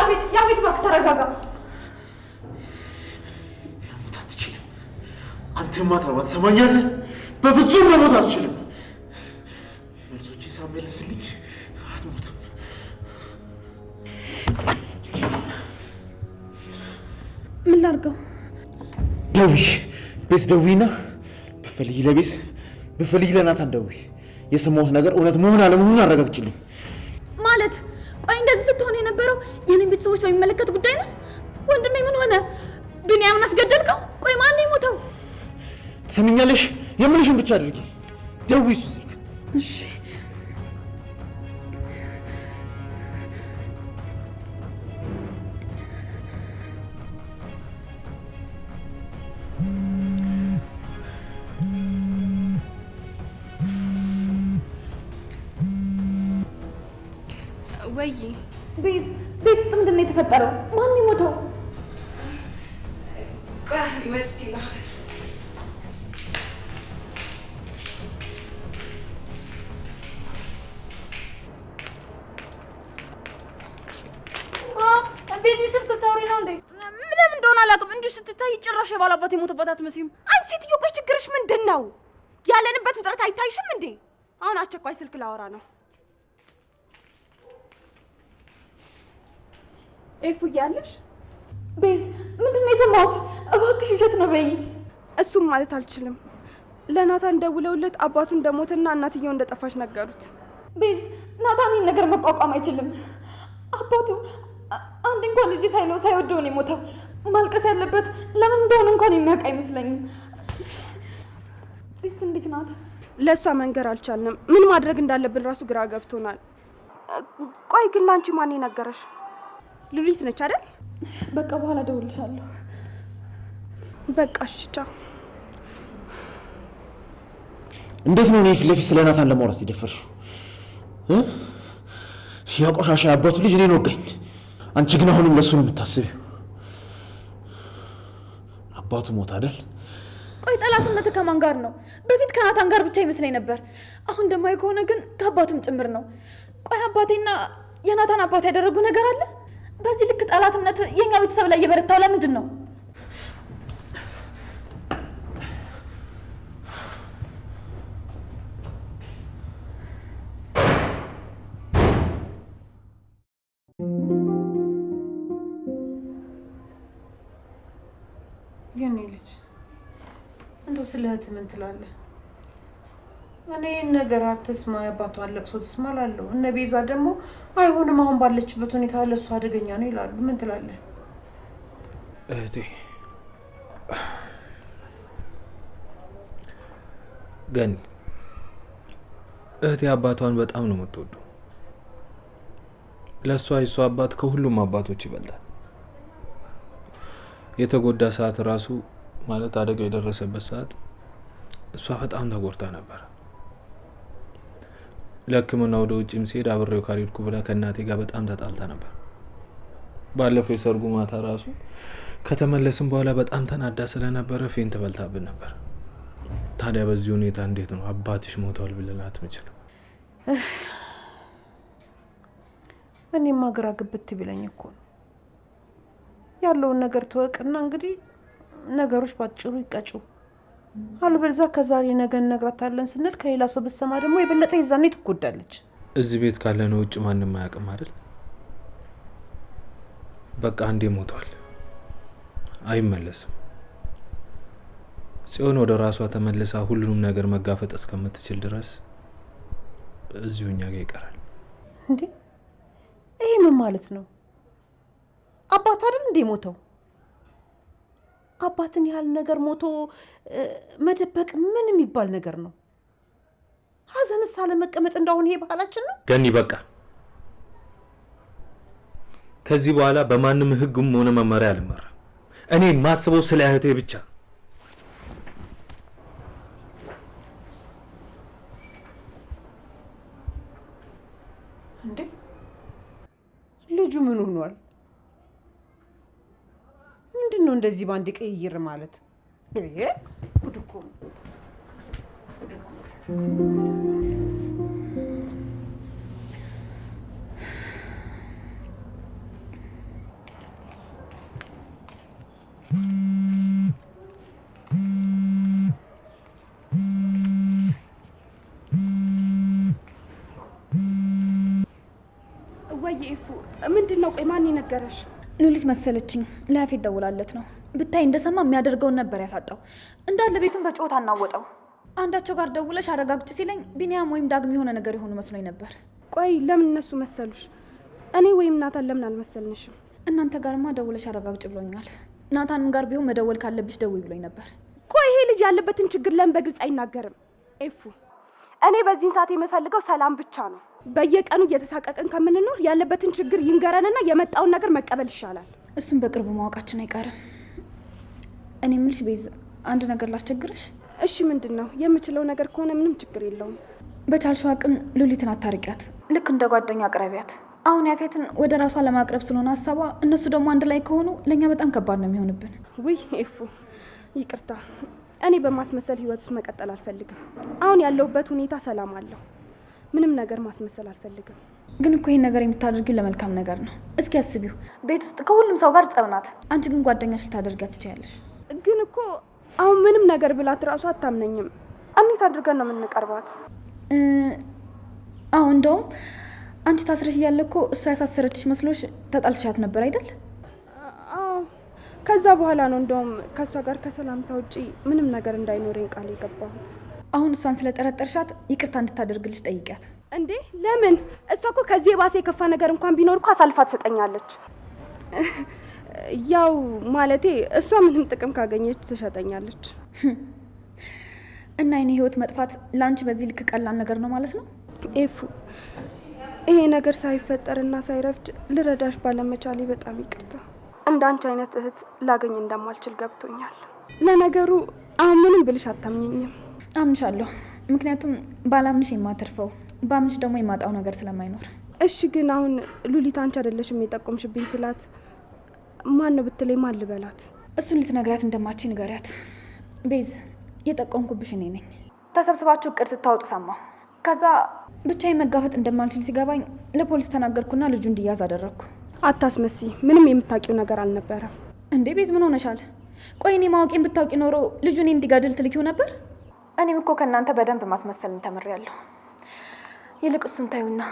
ያፌት ያፌት፣ እባክህ ተረጋጋ። መሞት አትችልም። አንተ ማታባ ትሰማኛለህ? በፍጹም መሞት አትችልም። መልሶቼ ሳመልስልኝ አትሞትም። ምን ላድርገው? ደዊ ቤት ደዊና ብትፈልጊ ለቤት ብትፈልጊ ለናታን ደዊ። የሰማሁት ነገር እውነት መሆን አለመሆኑን አረጋግጭልኝ። ማለት ቆይ፣ እንደዚህ ስትሆን የነበረው የኔን ቤተሰቦች በሚመለከት ጉዳይ ነው? ወንድሜ ምን ሆነ? ቢንያምን አስገደልከው? ቆይ ማን ነው የሞተው? ትሰሚኛለሽ? የምልሽን ብቻ አድርጊ። ደዊ እሱን ስልክ። እሺ። ወይ ቤዝ፣ ቤት ውስጥ ምንድን ነው የተፈጠረው? ማን ነው የሞተው? ቆይ ወጥቼ ላውራሽ። ቤዚ ስልክ ልታወሪ ነው እንዴ? ለምን እንደሆነ አላውቅም። እንዲሁ ስትታይ ጭራሽ የባላባት የሞተባት አትመስይም። አንቺ ሴትዮ ቆይ ችግርሽ ምንድን ነው? ያለንበት ውጥረት አይታይሽም እንዴ? አሁን አስቸኳይ ስልክ ላወራ ነው። ኤፉ እያለሽ? ቤዝ፣ ምንድን ነው የሰማሁት? እባክሽ ውሸት ነው በይኝ። እሱም ማለት አልችልም። ለናታን ደውለውለት አባቱ እንደሞተና እናትየው እንደጠፋች ነገሩት። ቤዝ፣ ናታን ይህን ነገር መቋቋም አይችልም። አባቱ አንድ እንኳን ልጅ ሳይለው ሳይወደው ነው የሞተው። ማልቀስ ያለበት ለምን እንደሆነ እንኳን የሚያውቅ አይመስለኝም። ፂስ እንዴት ናት? ለእሷ መንገር አልቻልንም። ምን ማድረግ እንዳለብን ራሱ ግራ ገብቶናል። ቆይ ግን ለአንቺ ማን የነገረሽ? ሉሊት ነች አይደል? በቃ በኋላ እደውልልሻለሁ። በቃ እሺ፣ ቻው። እንዴት ነው እኔ ፊት ለፊት ስለ ናታን ለማውራት የደፈርሽው? ያ ቆሻሻ የአባቱ ልጅ እኔን ወጋኝ። አንቺ ግን አሁንም ለእሱ ነው የምታስቢው። አባቱ ሞት አይደል? ቆይ ጠላትነት ከማን ጋር ነው? በፊት ከናታን ጋር ብቻ ይመስለኝ ነበር። አሁን እንደማየው ከሆነ ግን ከአባቱም ጭምር ነው። ቆይ አባቴና የናታን አባት ያደረጉ ነገር አለ? በዚህ ልክ ጠላትነት የኛ ቤተሰብ ላይ የበረታው ለምንድን ነው? የኔ ልጅ እንደው ስለ እህት ምን ትላለህ? እኔ ይህን ነገር አትስማ፣ የአባቷን ለቅሶ ትስማ እላለሁ። እነ ቤዛ ደግሞ አይሆንም፣ አሁን ባለችበት ሁኔታ ለእሱ አደገኛ ነው ይላሉ። ምን ትላለህ? እህቴ ገኒ፣ እህቴ አባቷን በጣም ነው የምትወደው። ለእሷ የእሷ አባት ከሁሉም አባቶች ይበልጣል። የተጎዳ ሰዓት ራሱ ማለት አደጋው የደረሰበት ሰዓት እሷ በጣም ተጎድታ ነበር። ለሕክምና ወደ ውጭም ሲሄድ አብሬው ካልሄድኩ ብላ ከእናቴ ጋር በጣም ተጣልታ ነበር። ባለፈው የሰርጉ ማታ ራሱ ከተመለስም በኋላ በጣም ተናዳ ስለነበረ faint በልታብን ነበር። ታዲያ በዚህ ሁኔታ እንዴት ነው አባትሽ ሞቷል ብለናት ምችለው? እኔማ ግራ ግብት ቢለኝ እኮ ነው። ያለውን ነገር ትወቅና እንግዲህ ነገሮች ባጭሩ ይቀጩ። አልበለዚያ ከዛሬ ነገ እነግራታለን ስንል ከሌላ ሰው ብትሰማ ደግሞ የበለጠ የዛኔ ትጎዳለች። እዚህ ቤት ካለነው ውጭ ማንም አያውቅም አይደል? በቃ አንዴ ሞቷል፣ አይመለስም። ጽዮን ወደ ራሷ ተመልሳ ሁሉንም ነገር መጋፈጥ እስከምትችል ድረስ እዚሁ እኛ ጋር ይቀራል። እንዴ ይሄ ምን ማለት ነው? አባት አይደል እንዴ ሞተው? አባትን ያህል ነገር ሞቶ መደበቅ ምን የሚባል ነገር ነው? ሀዘንስ አለመቀመጥ እንዳሁን ይሄ ባህላችን ነው? ገኒ በቃ ከዚህ በኋላ በማንም ሕግም ሆነ መመሪያ አልመራም። እኔ የማስበው ስለ እህቴ ብቻ። እንዴ ልጁ ምን ሆኗል? ምንድን ነው እንደዚህ በአንድ ቅይር ማለት? ይሄ ጉድ እኮ ነው። ወይ ኤፉ ምንድን ነው? ቆይ ማን የነገረሽ? ሉሊት መሰለችኝ። ለያፌት ደውላለት ነው። ብታይ እንደሰማ የሚያደርገውን ነበር ያሳጣው። እንዳለ ቤቱን በጮታ አናወጠው። አንዳቸው ጋር ደውለሽ አረጋግጭ ሲለኝ ቢኒያም ወይም ዳግም የሆነ ነገር የሆኑ መስሎኝ ነበር። ቆይ ለምን እነሱ መሰሉሽ? እኔ ወይም ናታን ለምን አልመሰልንሽም? እናንተ ጋርማ ደውለሽ አረጋግጭ ብሎኛል። ናታንም ጋር ቢሆን መደወል ካለብሽ ደውይ ብሎኝ ነበር። ቆይ ይሄ ልጅ ያለበትን ችግር ለምን በግልጽ አይናገርም? ኤፉ እኔ በዚህን ሰዓት የምፈልገው ሰላም ብቻ ነው። በየቀኑ እየተሳቀቅን ከምንኖር ያለበትን ችግር ይንገረንና የመጣውን ነገር መቀበል ይሻላል። እሱም በቅርቡ ማወቃችን አይቀርም። እኔ የምልሽ ቤዝ፣ አንድ ነገር ላስቸግርሽ። እሺ ምንድን ነው? የምችለው ነገር ከሆነ ምንም ችግር የለውም። በቻልሽው አቅም ሉሊትን አታርቂያት። ልክ እንደ ጓደኛ አቅረቢያት። አሁን ያፌትን ወደ ራሷ ለማቅረብ ስለሆነ ሀሳቧ፣ እነሱ ደግሞ አንድ ላይ ከሆኑ ለእኛ በጣም ከባድ ነው የሚሆንብን። ውይ ኤፉ ይቅርታ፣ እኔ በማስመሰል ህይወት ውስጥ መቀጠል አልፈልግም። አሁን ያለሁበት ሁኔታ ሰላም አለው። ምንም ነገር ማስመሰል አልፈልግም። ግን እኮ ይሄን ነገር የምታደርጊው ለመልካም ነገር ነው። እስኪ አስቢው፣ ቤት ውስጥ ከሁሉም ሰው ጋር ጸብ ናት። አንቺ ግን ጓደኛሽ ልታደርጊያት ትችያለሽ። ግን እኮ አሁን ምንም ነገር ብላት እራሱ አታምነኝም። እንዴት አድርገን ነው የምንቀርባት? አዎ እንደውም አንቺ ታስረሽ እያለ እኮ እሷ ያሳሰረችሽ መስሎሽ ተጣልተሻት ነበር አይደል? አዎ ከዛ በኋላ ነው እንደውም ከእሷ ጋር ከሰላምታ ውጪ ምንም ነገር እንዳይኖረኝ ቃል የገባሁት። አሁን እሷን ስለጠረጠርሻት ይቅርታ እንድታደርግልሽ ጠይቂያት። እንዴ ለምን? እሷ እኮ ከዚህ የባሰ የከፋ ነገር እንኳን ቢኖር እኮ አሳልፋ ትሰጠኛለች። ያው ማለቴ እሷ ምንም ጥቅም ካገኘች ትሸጠኛለች። እና የኔ ህይወት መጥፋት ለአንቺ በዚህ ልክ ቀላል ነገር ነው ማለት ነው? ኤፉ ይሄ ነገር ሳይፈጠርና ሳይረፍድ ልረዳሽ ባለመቻሌ በጣም ይቅርታ። እንዳንቺ አይነት እህት ላገኝ እንደማልችል ገብቶኛል። ለነገሩ አሁን ምንም ብልሽ አታምኘኝም። አምንሻለሁ። ምክንያቱም ባላምንሽ የማተርፈው ባምንሽ ደግሞ የማጣው ነገር ስለማይኖር። እሺ ግን አሁን ሉሊት አንቺ አይደለሽም የጠቆምሽብኝ ስላት ማን ነው ብትለኝ ማን ልበላት? እሱን ልትነግሪያት እንደማትችይ ንገሪያት። ቤዝ የጠቆምኩብሽ እኔ ነኝ። ተሰብስባችሁ እቅድ ስታወጡ ሰማሁ። ከዛ ብቻዬን መጋፈጥ እንደማልችል ሲገባኝ ለፖሊስ ተናገርኩና ልጁ እንዲያዝ አደረግኩ። አታስመስይ፣ ምንም የምታውቂው ነገር አልነበረም። እንዴ ቤዝ ምን ሆነሻል? ቆይ እኔ ማወቄን ብታውቂ ኖሮ ልጁ እኔ እንዲገድል ትልኪው ነበር? እኔም እኮ ከእናንተ በደንብ ማስመሰልን ተምሬያለሁ። ይልቅ እሱን ታዩና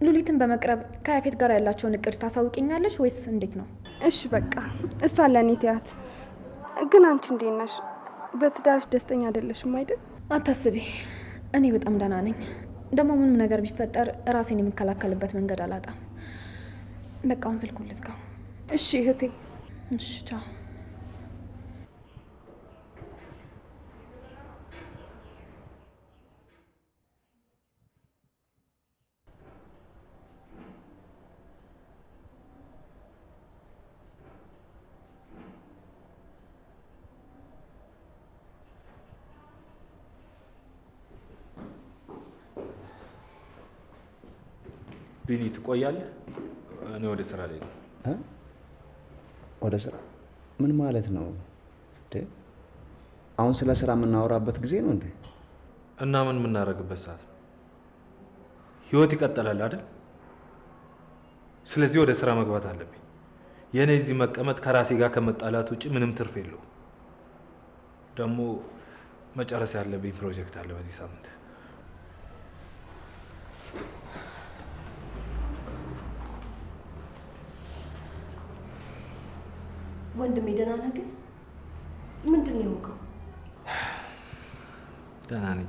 ሉሊትን በመቅረብ ከያፌት ጋር ያላቸውን እቅድ ታሳውቂኛለሽ ወይስ እንዴት ነው? እሺ በቃ እሷን ለእኔ ትያት። ግን አንቺ እንዴት ነሽ? በትዳርሽ ደስተኛ አይደለሽም አይደል? አታስቢ፣ እኔ በጣም ደህና ነኝ። ደግሞ ምንም ነገር ቢፈጠር ራሴን የምከላከልበት መንገድ አላጣም። በቃ አሁን ስልኩን ልዝጋው። እሺ እህቴ። እሺ ቻው። ቢኒ ትቆያለህ? እኔ ወደ ስራ ልሄድ ነው። ወደ ስራ? ምን ማለት ነው? አሁን ስለ ስራ የምናወራበት ጊዜ ነው እንዴ? እና ምን የምናደርግበት ሰዓት ነው? ህይወት ይቀጥላል አይደል? ስለዚህ ወደ ስራ መግባት አለብኝ። የእኔ እዚህ መቀመጥ ከራሴ ጋር ከመጣላት ውጭ ምንም ትርፍ የለውም። ደግሞ መጨረስ ያለብኝ ፕሮጀክት አለ በዚህ ሳምንት። ወንድሜ ደህና ነህ ግን? ምንድን ነው የሆንከው? ደህና ነኝ፣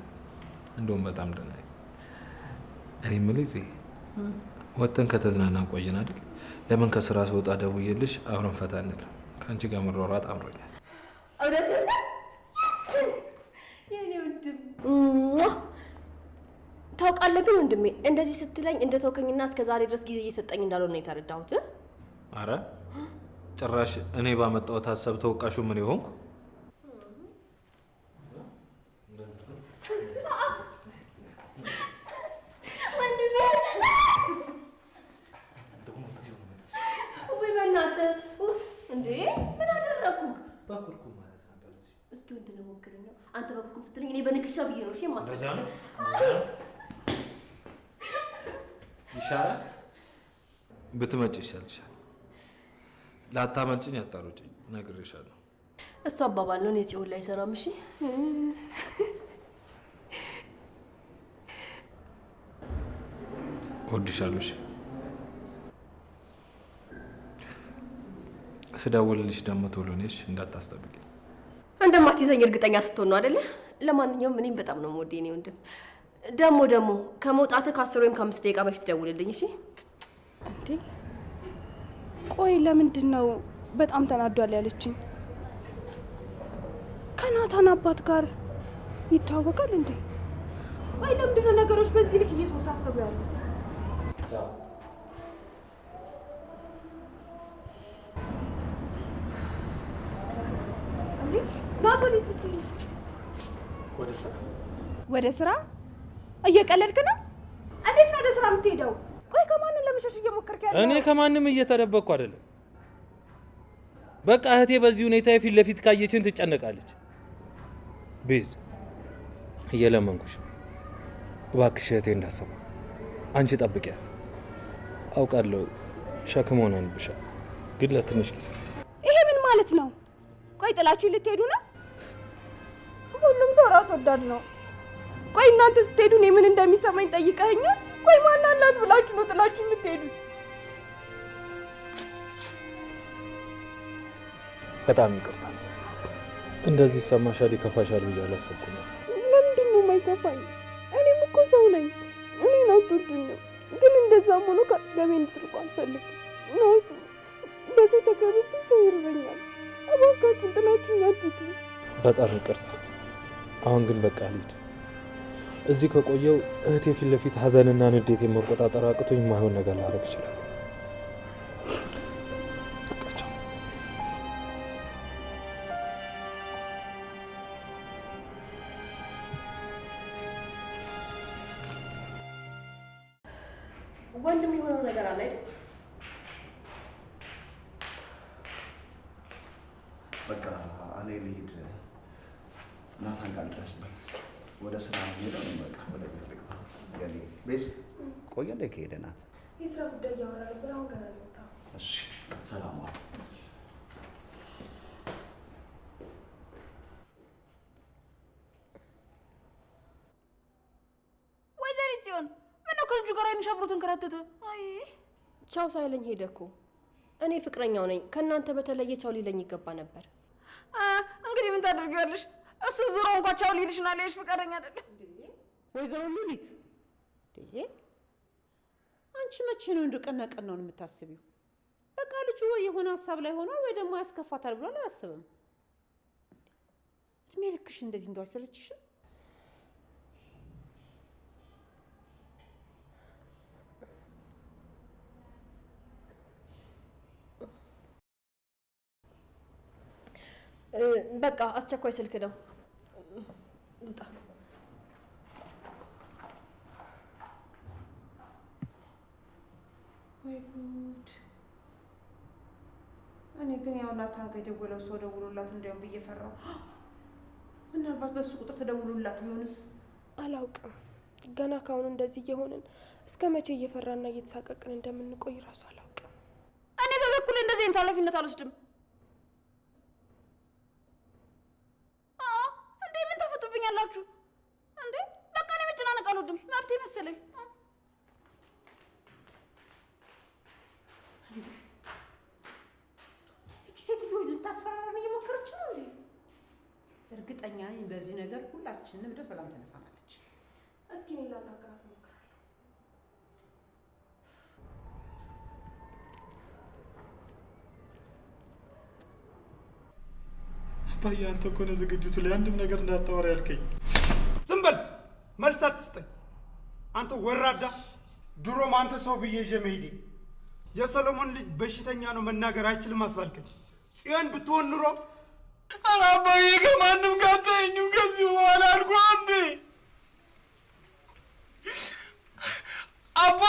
እንደውም በጣም ደህና ነኝ። እኔ የምልህ እዚህ ወጥተን ከተዝናናን ቆየን አይደል? ለምን ከስራ ስወጣ ደውዬልሽ አብረን ፈታ እንል? ከአንቺ ጋር መሯሯጥ አምሮኛል። እውነትህን ነው የእኔ ወንድም። ታውቃለህ ግን ወንድሜ እንደዚህ ስትለኝ እንደተውከኝና እስከ ዛሬ ድረስ ጊዜ እየሰጠኝ እንዳልሆነ ነው የተረዳሁት። አረ ጭራሽ እኔ ባመጣሁት ሀሳብ ተወቃሹ ምን ይሆንኩ? ወይ በእናትህ ኡፍ! እንዴ ምን አደረኩህ? በኩርኩም ማለት ነበር። እስኪ ወንድ ነው ሞክረኛ። አንተ በኩርኩም ስትለኝ እኔ በንክሻ ብዬ ነው እሺ የማስለቅስህ። ይሻላል ብትመጪ ይሻልሻል። ላታመልጭኝ አታሩጭኝ፣ እነግርሻለሁ። እሱ አባባል ነው። እኔ ጽዮን ላይ አይሰራም። እሺ እወድሻለሁ። እሺ ስደውልልሽ ደግሞ ቶሎ ነሽ እንዳታስጠብቂኝ። እንደማትይዘኝ እርግጠኛ ስትሆን ነው አይደለ? ለማንኛውም እኔም በጣም ነው የምወደው የኔ ወንድም። ደግሞ ደግሞ ከመውጣትህ ከ10 ወይም ከ5 ደቂቃ በፊት ደውልልኝ እሺ? እንዴ ቆይ ለምንድን ነው በጣም ተናዷል ያለችኝ? ከናታን አባት ጋር ይተዋወቃል እንዴ? ቆይ ለምንድን ነው ነገሮች በዚህ ልክ እየተወሳሰቡ ያሉት? እንዴ ናቶ ወዴት ልትሄድ? ወደ ስራ። ወደ ስራ? እየቀለድክ ነው? እንዴት ነው ወደ ስራ የምትሄደው? ቆይ ከማንም ለመሸሽ እየሞከርክ ያለው? እኔ ከማንም እየተደበቅኩ አይደለም። በቃ እህቴ በዚህ ሁኔታ የፊት ለፊት ካየችን ትጨነቃለች። ቤዝ እየለመንኩሽ እባክሽ እህቴ እንዳሰማ አንቺ ጠብቂያት። አውቃለሁ ሸክም ሆነንብሻል፣ ግን ለትንሽ ጊዜ። ይሄ ምን ማለት ነው? ቆይ ጥላችሁ ልትሄዱ ነው? ሁሉም ሰው ራስ ወዳድ ነው። ቆይ እናንተ ስትሄዱ እኔ ምን እንደሚሰማኝ ጠይቀኸኛል? ቆይ ማን አላት ብላችሁ ነው ጥላችሁ የምትሄዱት? በጣም ይቅርታ። እንደዚህ ይሰማሻል ይከፋሻል ብዬ አላሰብኩም። ለምንድን ነው የማይከፋኝ? እኔም እኮ ሰው ነኝ። እኔን አትወዱኝም፣ ግን እንደዛም ሆኖ ከአጠገቤ እንድትርቁ አልፈልግም። ናቱ በሰው ተከብቤ ሰው ይርበኛል። እባካችሁን ጥላችሁኝ አትሂዱ። በጣም ይቅርታ። አሁን ግን በቃ ልሂድ። እዚህ ከቆየው እህቴ ፊት ለፊት ሀዘንና ንዴት የመቆጣጠር አቅቶኝ የማይሆን ነገር ላደርግ እችላለሁ። ወንድም የሆነው ነገር አለ አይደል? በቃ እኔ ልሂድ፣ ናታን ጋር ልድረስበት። ወደ ስራ ሄደው በቃ ወደ ቤት ልግባ። የኔ ቤዝ ቆየ እንደ ከሄደ ናት። የስራ ጉዳይ እያወራ ነበር። አሁን ገና ነው የወጣው። እሺ ሰላም ዋሉ። ወይዘሪት ጽዮን ምነው ከልጁ ጋር ዓይንሽ አብሮ ተንከራተተ? አይ ቻው ሳይለኝ ሄደ እኮ። እኔ ፍቅረኛው ነኝ። ከእናንተ በተለየ ቻው ሊለኝ ይገባ ነበር። እንግዲህ ምን ታደርጊዋለሽ? እሱ ዞሮ እንኳን ቻው ሊልሽና ሊልሽ ፈቃደኛ አይደለም። ወይዘሮ ሉሊት አንቺ መቼ ነው እንደው ቀና ቀናውን የምታስቢው? በቃ ልጁ ወይ የሆነ ሀሳብ ላይ ሆኗል ወይ ደግሞ ያስከፋታል ብሎ አላሰበም። እድሜ ልክሽ እንደዚህ እንደው አይሰለችሽም? በቃ አስቸኳይ ስልክ ነው። ልውጣ። ወይ ጉድ! እኔ ግን ያው ናታን ጋር የደወለው ሰው ደውሎላት እንዲያውም ብዬ ፈራሁ። ምናልባት በሱ ቁጥር ተደውሎላት ቢሆንስ? አላውቅም። ገና ካሁኑ እንደዚህ እየሆንን እስከ መቼ እየፈራና እየተሳቀቅን እንደምንቆይ እራሱ አላውቅም። እኔ በበኩሌ እንደዚህ አይነት ኃላፊነት አልወስድም። እንዴ ምን ተፈቱብኛላችሁ እንዴ? በቃ እኔ መጨናነቅ አልወድም፣ መብቴ መሰለኝ። ይቺ ሴትዮ ልታስፈራራን እየሞከረች ነው እንዴ? እርግጠኛ ነኝ በዚህ ነገር ሁላችንንም እንደው ሰላም ተነሳናለች። እስኪ እኔ ላናግራት እሞክራለሁ። አባዬ አንተ እኮ ነህ ዝግጅቱ ላይ አንድም ነገር እንዳታወራ ያልከኝ። ዝም በል፣ መልስ አትስጠኝ። አንተ ወራዳ! ድሮም አንተ ሰው ብዬ ይዤ መሄዴ የሰሎሞን ልጅ በሽተኛ ነው መናገር አይችልም አስባልከኝ። ጽዮን ብትሆን ኑሮ ኧረ አባዬ ከማንም ጋር አታየኝም ከዚህ በኋላ አልኩህ እንዴ። አባ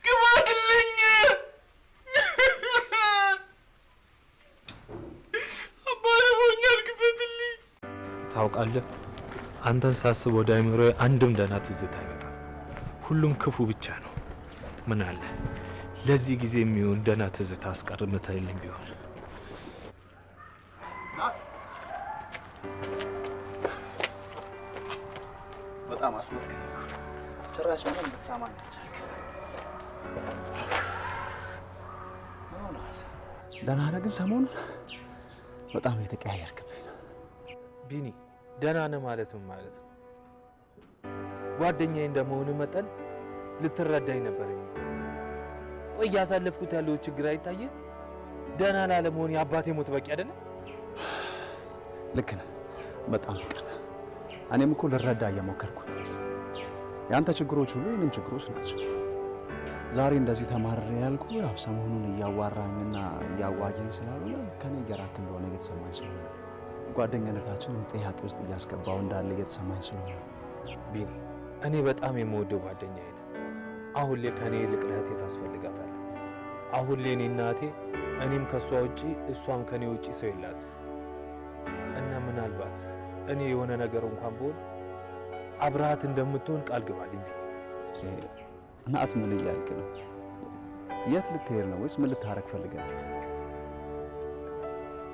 ግባትልኝ፣ አባ ርቦኛል፣ ግፈትልኝ። ታውቃለህ፣ አንተን ሳስብ ወደ አይምሮዬ አንድም ደህና ትዝታ አይመጣም። ሁሉም ክፉ ብቻ ነው። ምን አለ ለዚህ ጊዜ የሚሆን ደህና ትዝታ አስቀርምተህልኝ ቢሆን። በጣም አስመትከኝ። ጭራሽ ምንም ልትሰማኝ አልቻልክም። ደህና ነህ? ግን ሰሞኑን በጣም የተቀያየርክብኝ ነው። ቢኒ ደህና ነህ ማለት ምን ማለት ነው? ጓደኛዬ እንደመሆንህ መጠን ልትረዳኝ ነበር የሚገባው። ቆይ እያሳለፍኩት ያለው ችግር አይታየህ? ደህና ላለመሆን የአባቴ ሞት በቂ አይደለም? ልክ ነህ። በጣም ይቅርታ። እኔም እኮ ልረዳ እየሞከርኩ ነው። የአንተ ችግሮች ሁሉ የእኔም ችግሮች ናቸው። ዛሬ እንደዚህ ተማርሬ ያልኩ ያው ሰሞኑን እያዋራኝና እያዋየኝ ስላልሆነ ከኔ እየራክ እንደሆነ እየተሰማኝ ስለሆነ ጓደኝነታችንን ጥያቄ ውስጥ እያስገባው እንዳለ እየተሰማኝ ስለሆነ። ቢኒ እኔ በጣም የምወደው ጓደኛዬ ነው። አሁን ላይ ከኔ ይልቅ ለእህቴ ታስፈልጋታለህ። አሁን ላይ እኔ እናቴ እኔም ከእሷ ውጪ እሷም ከኔ ውጪ ሰው የላት እና ምናልባት እኔ የሆነ ነገር እንኳን ብሆን አብረሃት እንደምትሆን ቃል ግባልኝ ቢኒ። ናት ምን እያልክ ነው? የት ልትሄድ ነው? ወይስ ምን ልታረግ ፈልገህ ነው?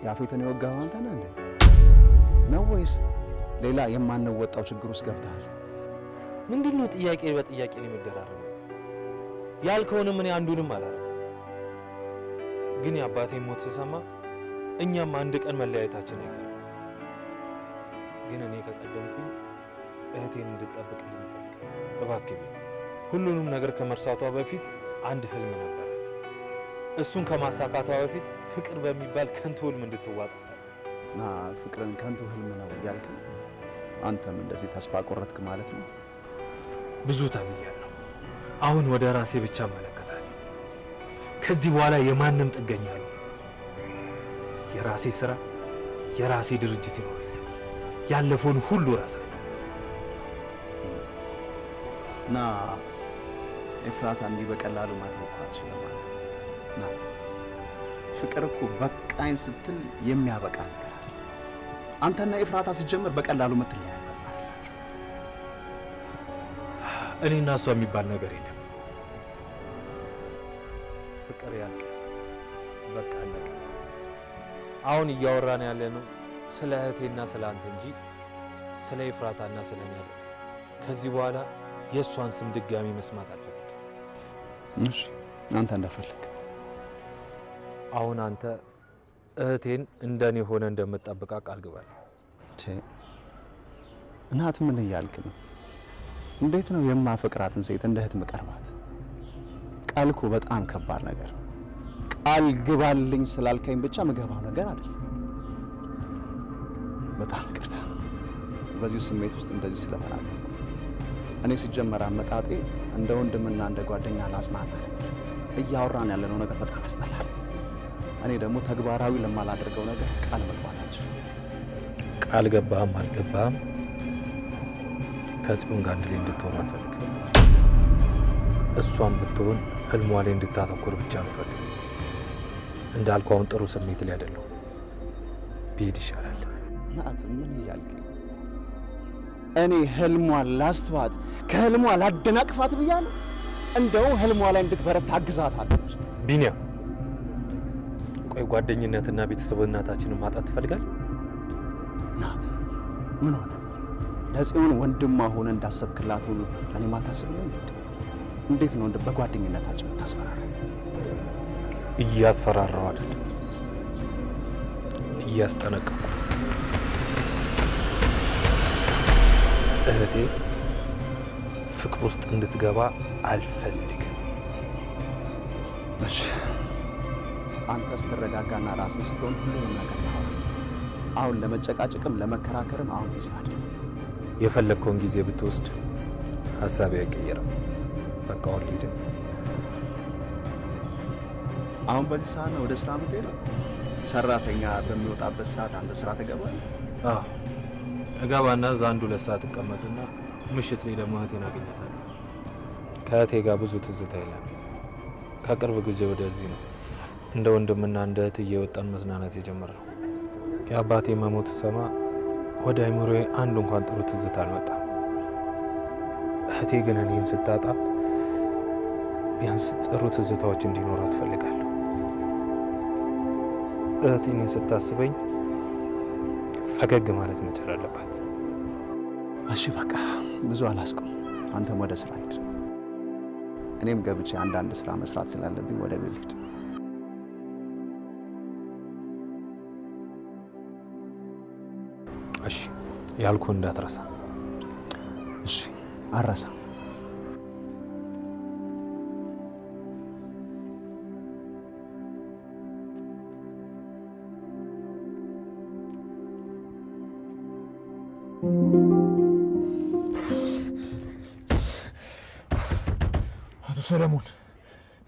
ያፌትን የወጋኸው አንተ ነህ እንዴ? ነው ወይስ ሌላ የማንወጣው ችግር ውስጥ ገብተሃል? ምንድነው ጥያቄ በጥያቄ ነው የምደራረበው? ያልከውንም እኔ አንዱንም አላረኩም። ግን የአባቴን ሞት ስሰማ እኛም አንድ ቀን መለያየታችን አይቀርም። ግን እኔ ከቀደምኩኝ እህቴን እንድትጠብቅልኝ እፈልጋለሁ። እባክህ ቢኒ፣ ሁሉንም ነገር ከመርሳቷ በፊት አንድ ህልም ነበራት። እሱን ከማሳካቷ በፊት ፍቅር በሚባል ከንቱ ህልም እንድትዋጥ ና ፍቅርን ከንቱ ህልም ነው እያልክ አንተም እንደዚህ ተስፋ ቆረጥክ ማለት ነው? ብዙ ታግያለሁ። አሁን ወደ ራሴ ብቻ እመለከታለሁ። ከዚህ በኋላ የማንም ጥገኛ አልሆንም። የራሴ ስራ፣ የራሴ ድርጅት ይኖረኛል። ያለፈውን ሁሉ እረሳለሁ። ና ኤፍራታ እንዲህ በቀላሉ ማተው እኮ አትችልም ማለት ናት። ፍቅር እኮ በቃኝ ስትል የሚያበቃ ነገር አለ። አንተና ኤፍራታ ሲጀምር በቀላሉ የምትለያዩ አይደላችሁ። እኔና እሷ የሚባል ነገር የለም። ፍቅር ያልቃል፣ በቃ አለቀ። አሁን እያወራን ያለነው ስለ እህቴና ስለ አንተ እንጂ ስለ ኤፍራታና ስለ እኔ አይደለም። ከዚህ በኋላ የእሷን ስም ድጋሚ መስማት አልፈልግም። እሺ፣ አንተ እንደፈለግ። አሁን አንተ እህቴን እንደኔ ሆነ እንደምትጠብቃ ቃል ግባልኝ። እናት ምን እያልክ ነው? እንዴት ነው የማፈቅራትን ሴት እንደ እህት ምቀርባት? ቃል እኮ በጣም ከባድ ነገር ነው። ቃል ግባልኝ ስላልከኝ ብቻ ምገባው ነገር አይደለም። በጣም ይቅርታ በዚህ ስሜት ውስጥ እንደዚህ ስለተናገርኩ። እኔ ሲጀመር አመጣጤ እንደ ወንድምና እንደ ጓደኛ ላጽናና ነበር። እያወራን ያለነው ነገር በጣም ያስጠላል። እኔ ደግሞ ተግባራዊ ለማላደርገው ነገር ቃል መግባት አልችልም። ቃል ገባህም አልገባህም ከጽዮን ጋር አንድ ላይ እንድትሆኑ አልፈልግም። እሷም ብትሆን ህልሟ ላይ እንድታተኩር ብቻ ነው ፈልግ። እንዳልኩ አሁን ጥሩ ስሜት ላይ አይደለሁም። ብሄድ ይሻላል። ናት ምን እያልክ ነው? እኔ ህልሟን ላስተዋት ከህልሟ ላደናቅፋት ብያለሁ? እንደው ህልሟ ላይ እንድትበረታ አግዛታለሁ። ቢኒያም፣ ቆይ ጓደኝነትና ቤተሰብነታችንን ማጣት ትፈልጋለህ? ናት ምን ሆነ? ለጽዮን ወንድሟ ሆነ እንዳሰብክላት ሁሉ እኔ ማታስብልኝ እንዴ? እንዴት ነው እንደ በጓደኝነታችን የምታስፈራራ? እያስፈራራው አይደለም፣ እያስጠነቀቅኩ። እህቴ ፍቅር ውስጥ እንድትገባ አልፈልግም። እሺ፣ አንተ ስትረጋጋና ራስህ ስትሆን ሁሉንም ነገር ታወራለህ። አሁን ለመጨቃጨቅም ለመከራከርም አሁን ጊዜ አይደለም። የፈለግከውን ጊዜ ብትወስድ ሀሳቤ አይቀየርም። በቃ አሁን ልሂድ። አሁን በዚህ ሰዓት ነው ወደ ስራ የምትሄደው? ሰራተኛ በሚወጣበት ሰዓት አንተ ስራ ትገባለህ? አዎ እገባና እዛ አንድ ሁለት ሰዓት እቀመጥና ምሽት ላይ ደግሞ እህቴን አገኛታለሁ። ከእህቴ ጋር ብዙ ትዝታ የለም። ከቅርብ ጊዜ ወደዚህ ነው እንደ ወንድምና እንደ እህት እየወጣን መዝናናት የጀመርነው። የአባቴ መሞት ስሰማ ወደ አይምሮዬ አንድ እንኳን ጥሩ ትዝታ አልመጣም። እህቴ ግን እኔን ስታጣ ቢያንስ ጥሩ ትዝታዎች እንዲኖራት እፈልጋለሁ። እህቴ እኔን ስታስበኝ ፈገግ ማለት መቻል አለባት። እሺ በቃ ብዙ አላስቆም። አንተም ወደ ስራ ሂድ፣ እኔም ገብቼ አንዳንድ ስራ መስራት ስላለብኝ ወደ ቤት ልሂድ። ያልኩህ እንዳትረሳ። እሺ አረሳ። አቶ ሰለሞን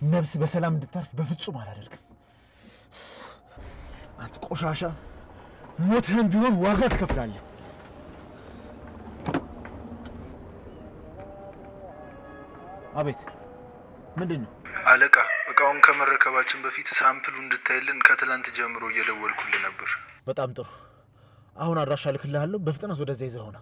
ነፍስ በሰላም እንድታርፍ በፍጹም አላደርግም። አንተ ቆሻሻ፣ ሞትህን ቢሆን ዋጋ ትከፍላለህ። አቤት፣ ምንድን ነው? አለቃ፣ እቃውን ከመረከባችን በፊት sample ኡ እንድታይልን ከትላንት ጀምሮ እየደወልኩልህ ነበር። በጣም ጥሩ። አሁን አድራሻ እልክልሃለሁ። በፍጥነት ወደዛ ይዘህ ና።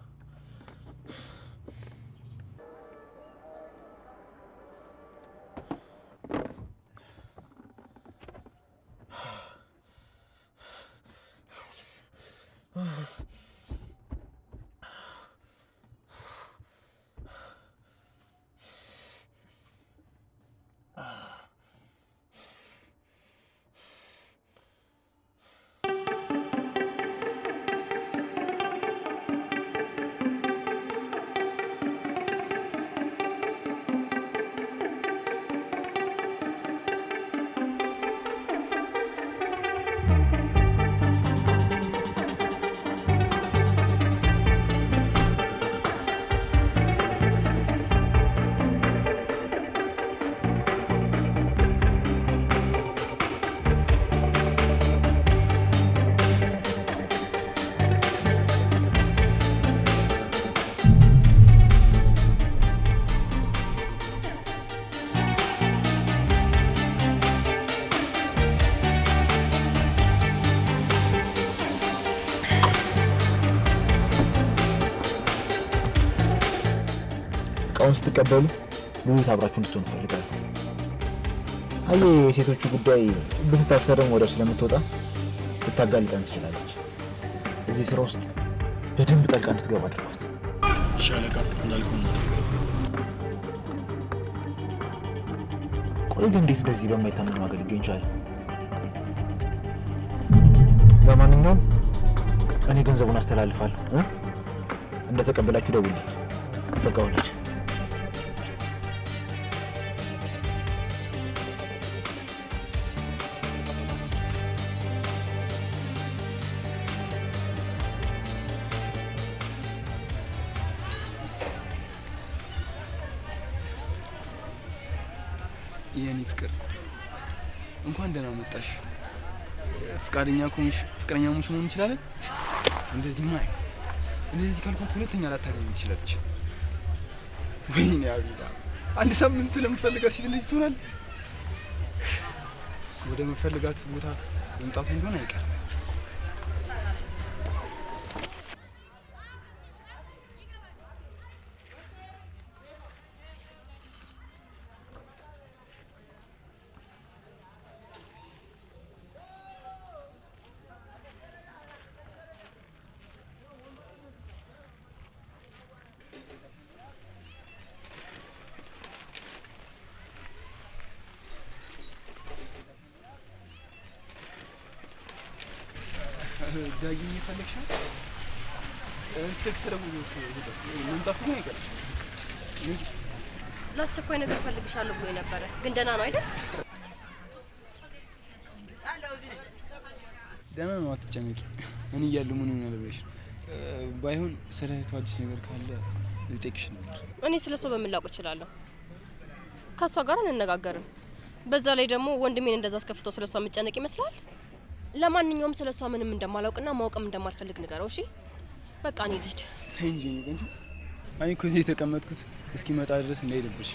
እቃውን ስትቀበሉ ሉሊት አብራችሁ እንድትሆኑ እፈልጋለሁ። አየህ፣ የሴቶቹ ጉዳይ ብትታሰርም ወዲያው ስለምትወጣ ልታጋልጠን ትችላለች። እዚህ ስራ ውስጥ በደንብ ጠልቃ እንድትገባ አድርጓት። እሺ አለቃ፣ እንዳልከው እናደርጋለን። ቆይ ግን እንዴት እንደዚህ በማይታመን ዋጋ ሊገኝ ቻለ? ለማንኛውም እኔ ገንዘቡን አስተላልፋለሁ። እንደተቀበላችሁ ደውልልኝ። በቃ ወለድ የኔ ፍቅር እንኳን ደህና መጣሽ። ፍቃደኛ ከሆንሽ ፍቅረኛሞች መሆን እንችላለን። እንደዚህማ እንደዚህ ካልኳት ሁለተኛ ላታገኝ ትችላለች። ወይኔ አቤላ፣ አንድ ሳምንት ለምፈልጋት ሴት እንደዚህ ትሆናለህ? ወደ መፈልጋት ቦታ መምጣቱ እንደሆነ አይቀርም። ዳጊኝ የፈለግሻል? ስልክ ተደውሎት መምጣቱ ግን አይቀርም። ለአስቸኳይ ነገር እፈልግሻለሁ ብሎ ነበረ፣ ግን ደህና ነው አይደል? ደህና ነው፣ አትጨነቂ። እኔ እያለሁ ምን ይሆናል ብለሽ ነው? ባይሆን ስለ እህቱ አዲስ ነገር ካለ ልጠይቅሽ ነበር። እኔ ስለ እሷ በምን ላውቅ እችላለሁ? ከእሷ ጋር አንነጋገርም። በዛ ላይ ደግሞ ወንድሜን እንደዛ አስከፍተው ስለ እሷ የምጨነቅ ይመስላል? ለማንኛውም ስለ እሷ ምንም እንደማላውቅና ማወቅም እንደማልፈልግ ንገረው። እሺ በቃ እኔ ልሂድ። ተይ እንጂ የኔ ቆንጆ፣ እኔ እኮ እዚህ የተቀመጥኩት እስኪመጣ ድረስ እንዳይደብርሽ።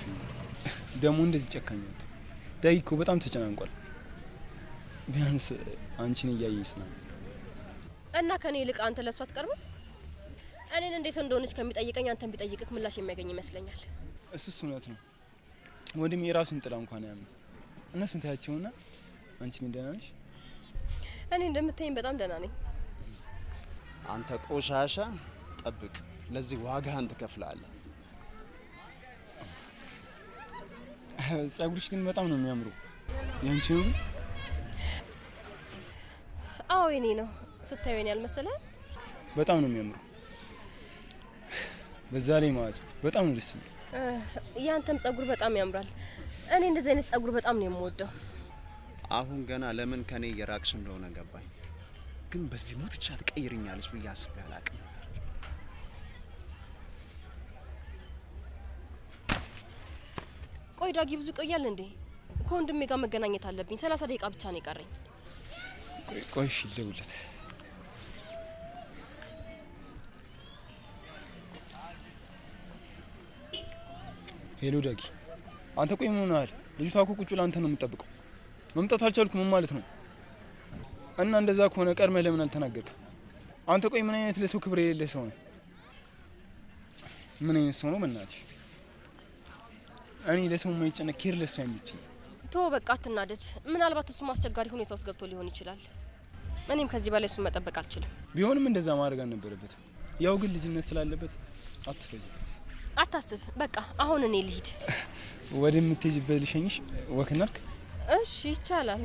ደግሞ እንደዚህ ጨካኝ አትሁን። ዳጊ እኮ በጣም ተጨናንቋል። ቢያንስ አንቺን እያየ ይጽናል። እና ከኔ ይልቅ አንተ ለእሷ አትቀርብም? እኔን እንዴት እንደሆነች ከሚጠይቀኝ አንተን ቢጠይቅህ ምላሽ የሚያገኝ ይመስለኛል። እሱስ እውነት ነው ወንድሜ፣ የራሱን ጥላ እንኳን አያምንም። እነሱን ታያቸውና አንቺ ግን ደህና ነሽ? እኔ እንደምታየኝ በጣም ደህና ነኝ። አንተ ቆሻሻ ጠብቅ፣ ለዚህ ዋጋህን ትከፍላለህ። ጸጉርሽ ግን በጣም ነው የሚያምሩ። ያንቺ ነው? አዎ የኔ ነው። ስታየው የኔ አልመሰለህም? በጣም ነው የሚያምሩ። በዛ ላይ ማለት በጣም ነው ደስ የሚል። ያንተም ጸጉር በጣም ያምራል። እኔ እንደዚህ አይነት ጸጉር በጣም ነው የምወደው። አሁን ገና ለምን ከኔ የራቅሽ እንደሆነ ገባኝ። ግን በዚህ ሙትቻ ትቀይርኛለች ብዬ አስቤ አላቅም ነበር። ቆይ ዳጊ ብዙ ቆያል እንዴ? ከወንድሜ ጋር መገናኘት አለብኝ። 30 ደቂቃ ብቻ ነው የቀረኝ። ቆይ ቆይ እሺ ልደውልለት። Hello ዳጊ፣ አንተ ቆይ ምን ሆነሃል? ልጅቷ እኮ ቁጭ ብላ አንተን ነው የምትጠብቀው። መምጣት አልቻልኩም ምን ማለት ነው? እና እንደዛ ከሆነ ቀድመህ ለምን አልተናገርክም? አንተ ቆይ ምን አይነት ለሰው ክብር የሌለ ሰው ነህ? ምን አይነት ሰው ነው በእናትህ? እኔ ለሰው የማይጨነቅ careless ሰው አይመቸኝም። ቶ በቃ አትናደድ። ምናልባት እሱም አስቸጋሪ ሁኔታ ውስጥ ገብቶ ሊሆን ይችላል። እኔም ከዚህ በላይ እሱን መጠበቅ አልችልም። ቢሆንም እንደዛ ማድረግ አልነበረበትም። ያው ግን ልጅነት ስላለበት አትፍረጅበት። አታስብ። በቃ አሁን እኔ ልሂድ። ወደምትሄጂበት ልሸኝሽ? Walk እናድርግ? እሺ ይቻላል።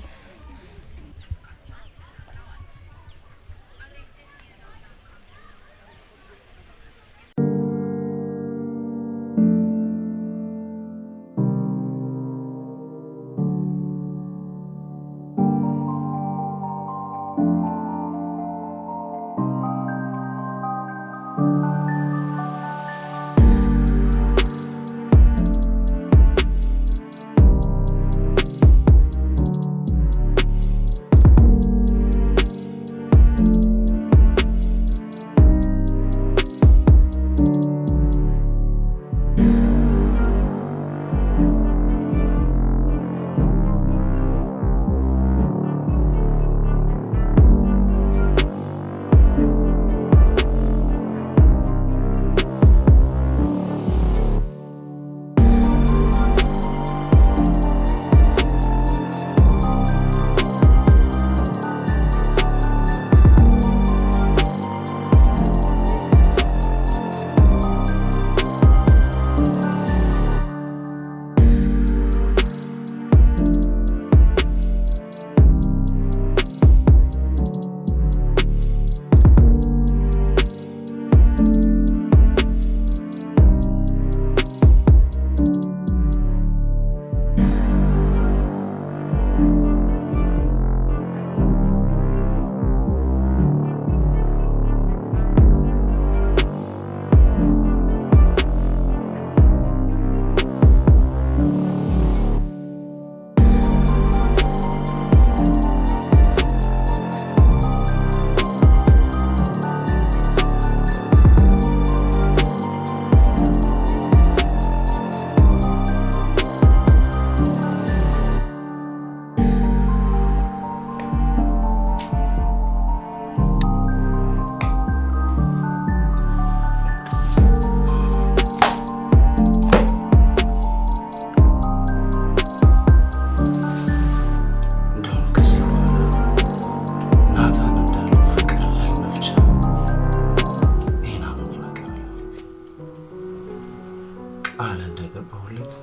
ቃል እንደገባሁለት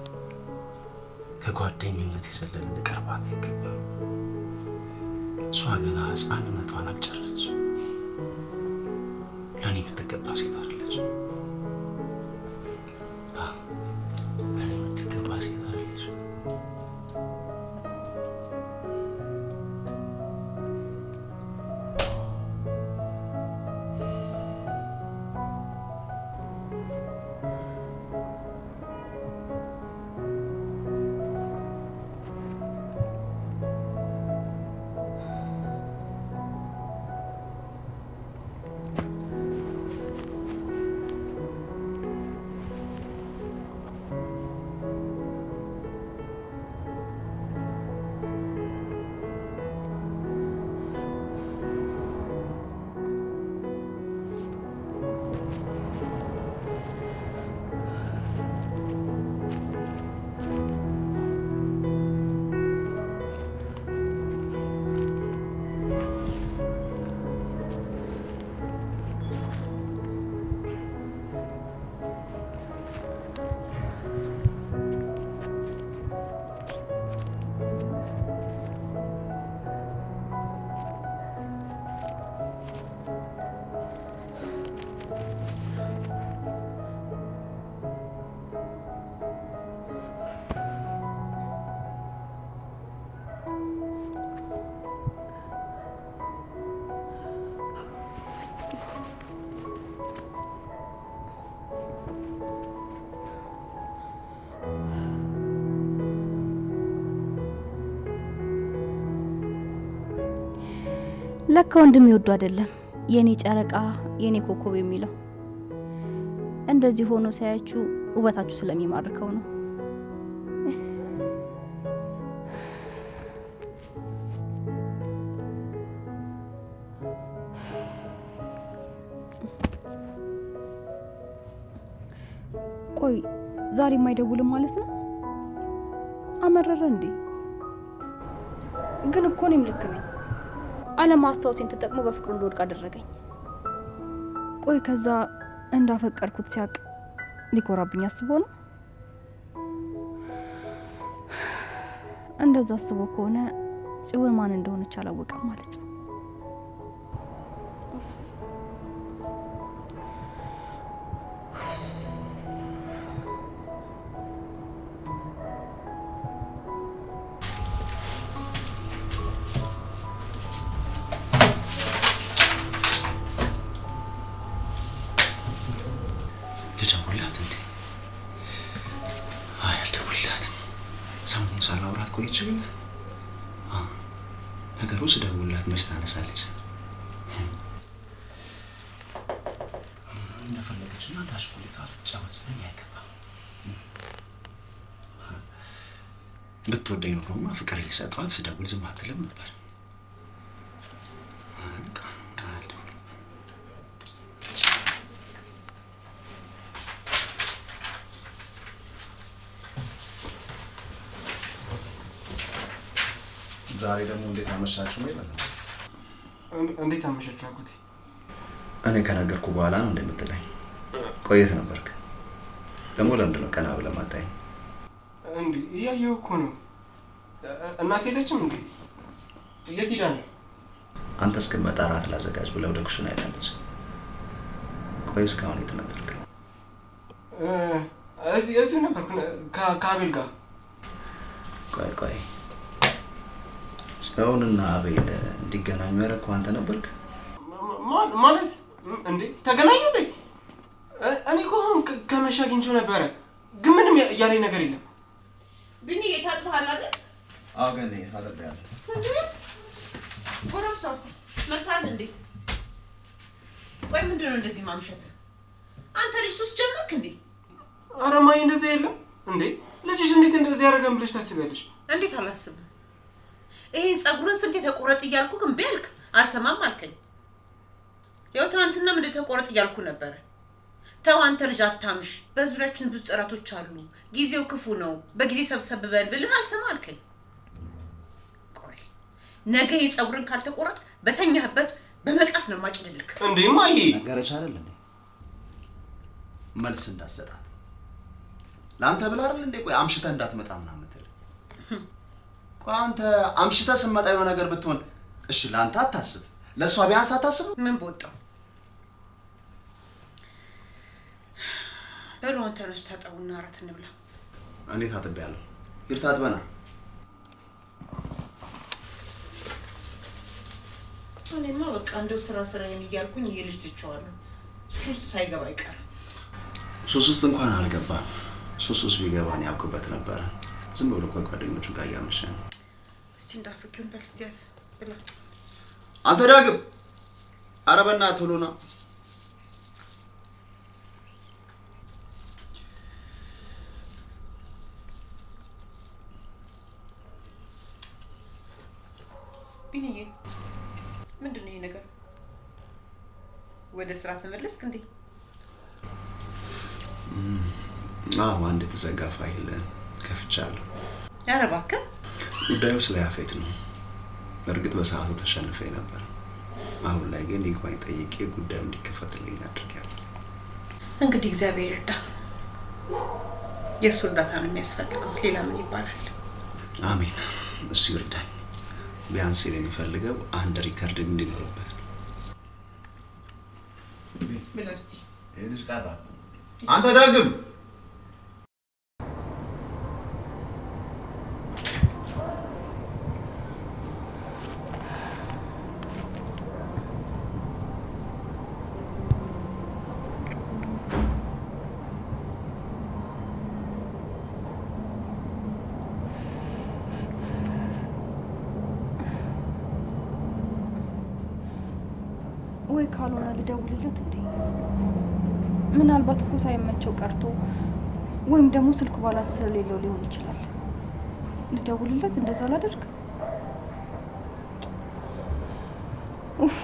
ከጓደኝነት የዘለለ ልቀርባት አይገባም። እሷ ገና ሕፃንነቷን አልጨረሰች። ለእኔ የምትገባ ሴት አይደለች። ለእኔ የምትገባ ሴት አይደለች። ለካ ወንድም ይወዱ አይደለም የኔ ጨረቃ የኔ ኮከብ የሚለው እንደዚህ ሆኖ ሳያችሁ ውበታችሁ ስለሚማርከው ነው። ቆይ ዛሬ የማይደውልም ማለት ነው? አመረረ እንዴ? ግን እኮ እኔም ልክ ነኝ። አለማስታወሴን ተጠቅሞ በፍቅሩ እንደወድቅ አደረገኝ። ቆይ ከዛ እንዳፈቀርኩት ሲያቅ ሊኮራብኝ አስቦ ነው? እንደዛ አስቦ ከሆነ ጽዮን ማን እንደሆነች አላወቀም ማለት ነው። ልደውልላት እንዴ? አይ አልደውልላትም። ሰሞኑን ሳላወራት ቆይቼ ግን ነገሩ ስደውልላት መች ታነሳለች? እንደፈለገችና እንዳሽኩሌቷ ልትጫወትብኝ አይገባም። ብትወደኝ ኖሮማ ፍቅር እየሰጠኋት ስደውል ዝም አትልም ነበር። ዛሬ ደግሞ እንዴት አመሻችሁ ነው ይላል። እንዴት አመሻችሁ አጎቴ? እኔ ከነገርኩ በኋላ ነው እንደምትለኝ። ቆየት ነበርክ ደግሞ ለምንድን ነው ቀና ብለህ ማታየኝ? እንዴ እያየሁ እኮ ነው። እናቴ የለችም እንዴ? የት ሄዳ ነው? አንተ እስክመጣ እራት ላዘጋጅ ብለህ ወደ ኩሽና ሄዳለች። ቆይ እስካሁን የት ነበርክ? እዚሁ ነበርኩ ከአቤል ጋር። ቆይ ቆይ ጽዮንና አቤል እንዲገናኙ ያደረግከው አንተ ነበርክ? ማለት እንዴ ተገናኙ እንዴ? እኔ እኮ አሁን ከመሸ አግኝቼው ነበረ፣ ግን ምንም ያለኝ ነገር የለም። ቢኒ ታጥበሃል አይደል? አዎ ገኒ ታጥቤያለሁ። ጎረምሳው መታል እንዴ? ቆይ ምንድን ነው እንደዚህ ማምሸት? አንተ ልጅ ሱስ ጀመርክ እንዴ? ኧረ እማዬ እንደዚያ የለም እንዴ። ልጅሽ እንዴት እንደዚህ ያደረገን ብለሽ ታስቢያለሽ? እንዴት አላስብም። ይሄን ጸጉርን ስንቴ ተቆረጥ እያልኩ ግን ቢያልክ አልሰማም አልከኝ። ያው ትናንትናም እንደ ተቆረጥ እያልኩ ነበረ። ተው አንተ ልጅ አታምሽ፣ በዙሪያችን ብዙ ጠላቶች አሉ፣ ጊዜው ክፉ ነው፣ በጊዜ ሰብሰብ በል ብልህ አልሰማ አልከኝ። ቆይ ነገ ይሄን ጸጉርን ካልተቆረጥ በተኛህበት በመቀስ ነው ማጭድልክ። እንዴ እማዬ ነገረች አይደል እንዴ? መልስ እንዳትሰጣት ለአንተ ብላ አይደል እንዴ? ቆይ አምሽተህ እንዳትመጣ ምናምን የምትል። ቆይ አንተ አምሽተህ ስትመጣ የሆነ ነገር ብትሆን እሺ ለአንተ አታስብ፣ ለእሷ ቢያንስ አታስብ። ምን በወጣው በሉ አንተ ተነሱ፣ ታጠቡና እራት እንብላ። እኔ ታጥቤያለሁ። ሂድ ታጥበና። እኔማ በቃ እንደው ስራ ስራዬን እያልኩኝ ይሄ ልጅ ትቼዋለሁ። ሱስ ሳይገባ አይቀርም። ሱስ ውስጥ እንኳን አልገባም። ሱስ ውስጥ ቢገባ እኔ ያውቅበት ነበረ። ዝም ብሎ ከጓደኞቹ ጋር እያመሸ ነው። እስቲ እንዳፍኪውን በል እስቲ ያዝ ብላ። አንተ ዳግም፣ ኧረ በእናትህ ቶሎ ና። ቢኒዬ ምንድን ነው ይሄ ነገር? ወደ ስራ ተመለስክ እንዴ? አዎ፣ አንድ የተዘጋ ፋይል ከፍቻለሁ። ኧረ እባክህ። ጉዳዩ ስለ ያፌት ነው። በእርግጥ በሰዓቱ ተሸንፌ ነበር። አሁን ላይ ግን ይግባኝ ጠይቄ ጉዳዩ እንዲከፈትልኝ አድርጌያለሁ። እንግዲህ እግዚአብሔር ይርዳ። የእሱ እርዳታ ነው የሚያስፈልገው። ሌላ ምን ይባላል? አሜን። እሱ ይርዳኝ። ቢያንስ የሚፈልገው አንድ record እንዲኖርበት ነው። ብላ እስቲ። ይሄ ልጅ ቀረ። አንተ ዳግም ወይ ካልሆነ ልደውልለት እንዴ? ምናልባት እኮ ሳይመቸው ቀርቶ ወይም ደግሞ ስልኩ balance ስለሌለው ሊሆን ይችላል። ልደውልለት? እንደዛ ላደርግ? ኡፍ።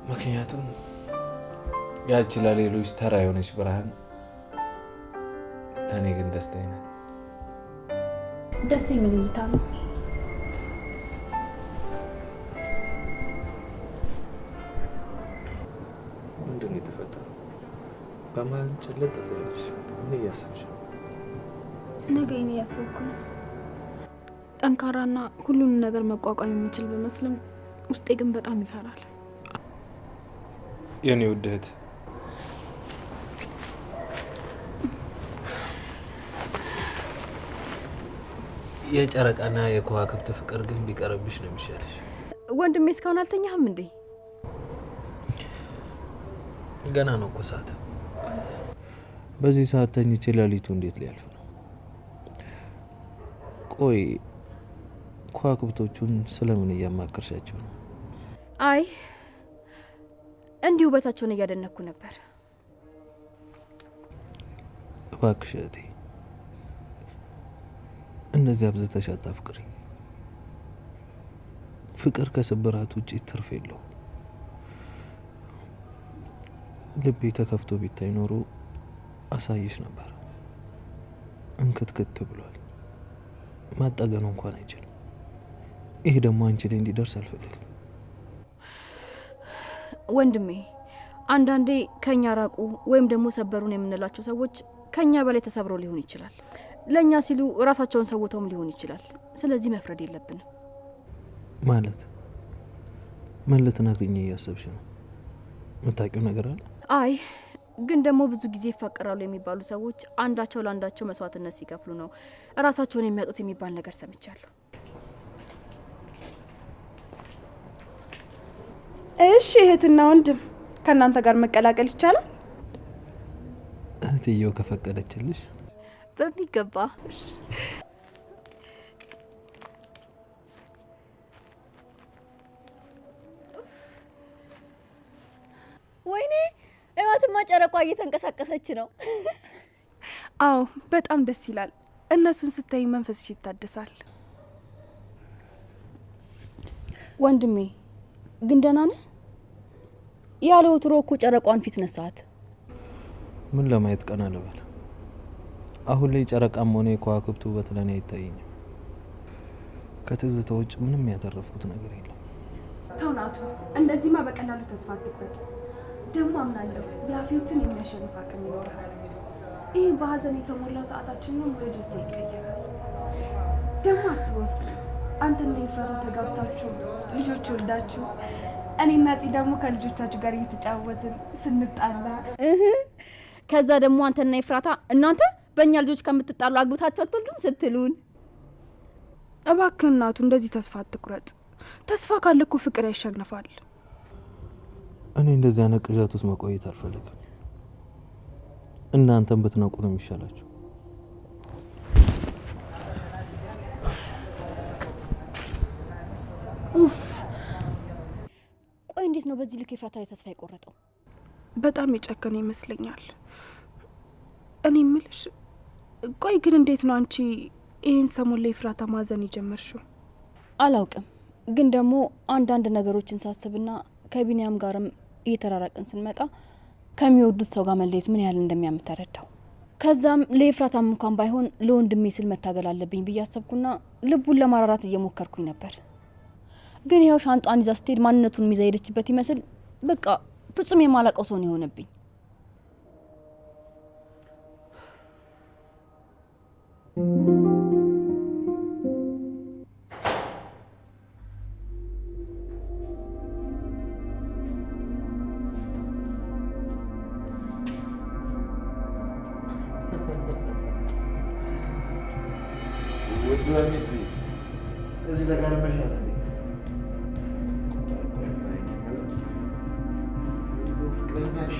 ምክንያቱም ያቺ ለሌሎች ተራ የሆነች ብርሃን ለእኔ ግን ደስታዬ ናት። ደስ የሚል እይታ ነው። ምንድን ነው የተፈጠረው? በመሀል ጭልጥ ትያለሽ። ምን እያሰብሽ ነው? ነገ እያሰብኩ ነው። ጠንካራና ሁሉንም ነገር መቋቋም የምችል ብመስልም ውስጤ ግን በጣም ይፈራል። የኔ ውድ እህት፣ የጨረቃና የከዋክብት ፍቅር ግን ቢቀርብሽ ነው የሚሻልሽ። ወንድሜ እስካሁን አልተኛህም እንዴ? ገና ነው እኮ ሰዓት። በዚህ ሰዓት ተኝቼ ሌሊቱ እንዴት ሊያልፍ ነው? ቆይ ከዋክብቶቹን ስለምን እያማከርሻቸው ነው? አይ፣ እንዲሁ ውበታቸውን እያደነኩ ነበር። እባክሽ እህቴ፣ እንደዚህ አብዝተሽ አታፍቅሪ። ፍቅር ከስብራት ውጪ ትርፍ የለውም። ልቤ ተከፍቶ ቢታይ ኖሮ አሳይሽ ነበር። እንክትክት ብሏል። ማጠገኑ እንኳን አይችልም። ይሄ ደግሞ አንቺ ላይ እንዲደርስ አልፈልግም። ወንድሜ፣ አንዳንዴ ከኛ ራቁ ወይም ደግሞ ሰበሩን የምንላቸው ሰዎች ከኛ በላይ ተሰብረው ሊሆን ይችላል። ለኛ ሲሉ ራሳቸውን ሰውተውም ሊሆን ይችላል። ስለዚህ መፍረድ የለብንም። ማለት ምን ልትነግሪኝ እያሰብሽ ነው? የምታውቂው ነገር አለ? አይ፣ ግን ደግሞ ብዙ ጊዜ ይፋቀራሉ የሚባሉ ሰዎች አንዳቸው ለአንዳቸው መስዋዕትነት ሲከፍሉ ነው ራሳቸውን የሚያጡት የሚባል ነገር ሰምቻለሁ። እሺ እህትና ወንድም፣ ከእናንተ ጋር መቀላቀል ይቻላል? እህትየው ከፈቀደችልሽ። በሚገባ። ወይኔ፣ እዋትማ ጨረቋ እየተንቀሳቀሰች ነው። አዎ፣ በጣም ደስ ይላል። እነሱን ስታይ መንፈስሽ ይታደሳል። ወንድሜ ግን ደህና ነህ? ያለ ወትሮ እኮ ጨረቋን ፊት ነሳት። ምን ለማየት ቀና ልበል? አሁን ላይ ጨረቃም ሆነ የከዋክብት ውበት ለእኔ አይታየኝም። ከትዝታ ውጭ ምንም ያተረፍኩት ነገር የለም። ተው ናቱ፣ እንደዚህማ በቀላሉ ተስፋ አትቁረጥ። ደግሞ አምናለሁ ያፌትን የሚያሸንፍ አቅም ይኖርሃል። ይህ በሀዘን የተሞላው ሰዓታችንን ወደ ደስታ ይቀየራል። ደግሞ አስበው እስኪ፣ አንተና ኤፍራታ ተጋብታችሁ ልጆች ወልዳችሁ፣ እኔና ፂ ደግሞ ከልጆቻችሁ ጋር እየተጫወትን ስንጣላ፣ ከዛ ደግሞ አንተና ኤፍራታ እናንተ በእኛ ልጆች ከምትጣሉ አግብታችሁ አትወልዱም ስትሉን። እባክህ እናቱ፣ እንደዚህ ተስፋ አትቁረጥ። ተስፋ ካለ እኮ ፍቅር ያሸንፋል። እኔ እንደዚህ አይነት ቅዠት ውስጥ መቆየት አልፈልግም። እናንተም ብትነቁ ነው የሚሻላችሁ። ኡፍ! ቆይ እንዴት ነው በዚህ ልክ ኤፍራታ ላይ ተስፋ የቆረጠው? በጣም የጨከነ ይመስለኛል። እኔ የምልሽ፣ ቆይ ግን እንዴት ነው አንቺ ይህን ሰሞን ለኤፍራታ ማዘን የጀመርሽው? አላውቅም፣ ግን ደግሞ አንዳንድ ነገሮችን ሳስብና ከቢኒያም ጋርም እየተራራቅን ስንመጣ ከሚወዱት ሰው ጋር መለየት ምን ያህል እንደሚያም ተረዳው። ከዛም ለኤፍራታም እንኳን ባይሆን ለወንድሜ ስል መታገል አለብኝ ብዬ አሰብኩና ልቡን ለማራራት እየሞከርኩኝ ነበር። ግን ይኸው ሻንጧን ይዛ ስትሄድ ማንነቱን ይዛ ሄደችበት ይመስል በቃ ፍጹም የማላውቀው ሰው ነው የሆነብኝ። ቤት እዚህ ተጋርመሻል እንዴ? ፍቅረኛሽ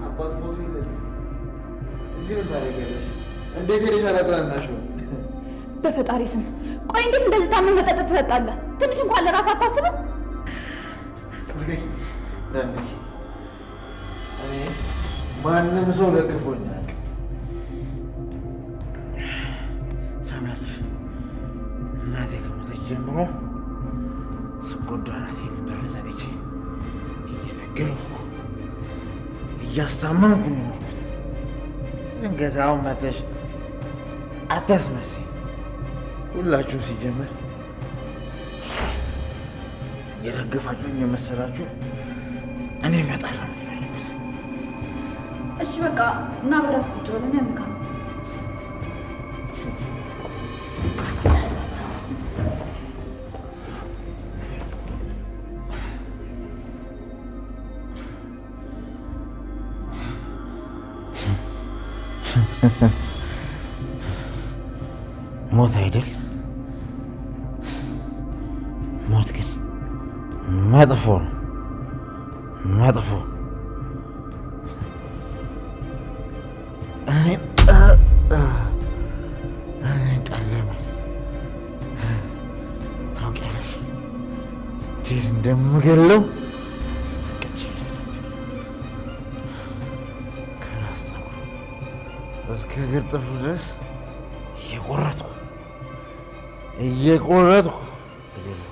አባት ሞቶ የለ እዚህ ምን ታደርጊያለሽ? እንዴት ሄደሽ አላጽናናሽውም? በፈጣሪ ስም ቆይ፣ እንዴት እንደዚህ ታመህ መጠጥ ትጠጣለህ? ትንሽ እንኳን ለራስህ አታስብም? እኔ ማንም ሰው ለክፎኝ አያውቅም። ሰሚያለሽ፣ እናቴ ከሞተች ጀምሮ ስጎዳ እናቴን በር ዘግቼ እየደገፍኩ እያስታመምኩ ነው የኖርኩት። ድንገት አሁን መተሽ አታስመስይ። ሁላችሁም ሲጀመር የደገፋችሁኝ የመሰላችሁ እኔ እመጣለሁ ነው የምትፈልጉት። እሺ በቃ እና በራስ ቁጭ ብለን ያምካል። ሞት አይደል? ሞት ግን መጥፎ ነው፣ መጥፎ። እኔ ጨለመኝ። ታውቂያለሽ እንዴት እንደምገለው አቅጄለት ነበር። ከራስ ፀጉሩ እስከ እግር ጥፍሩ ድረስ እየቆረጥኩ እየቆረጥኩ እገለው።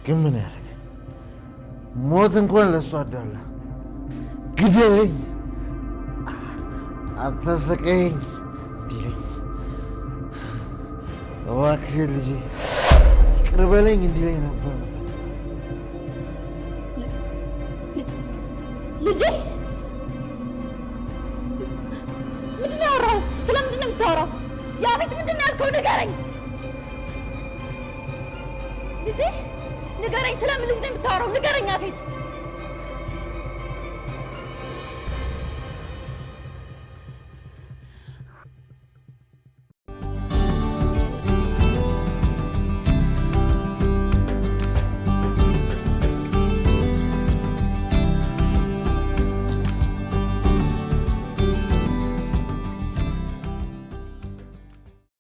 ግን ምን ያደርግ ሞት እንኳን ለእሱ አዳላ። ግደለኝ፣ አታሰቃየኝ እንዲለኝ፣ እባክህ ልጄ ይቅር በለኝ እንዲለኝ ነበር። ልጄ ምንድን ነው ያወራኸው? ስለምንድን ነው የምታወራው? ያፌት ምንድን ነው ያልከው? ንገረኝ ልጄ ንገረኝ። ስለምን ልጅ ነው የምታወራው? ንገረኝ ያፌት።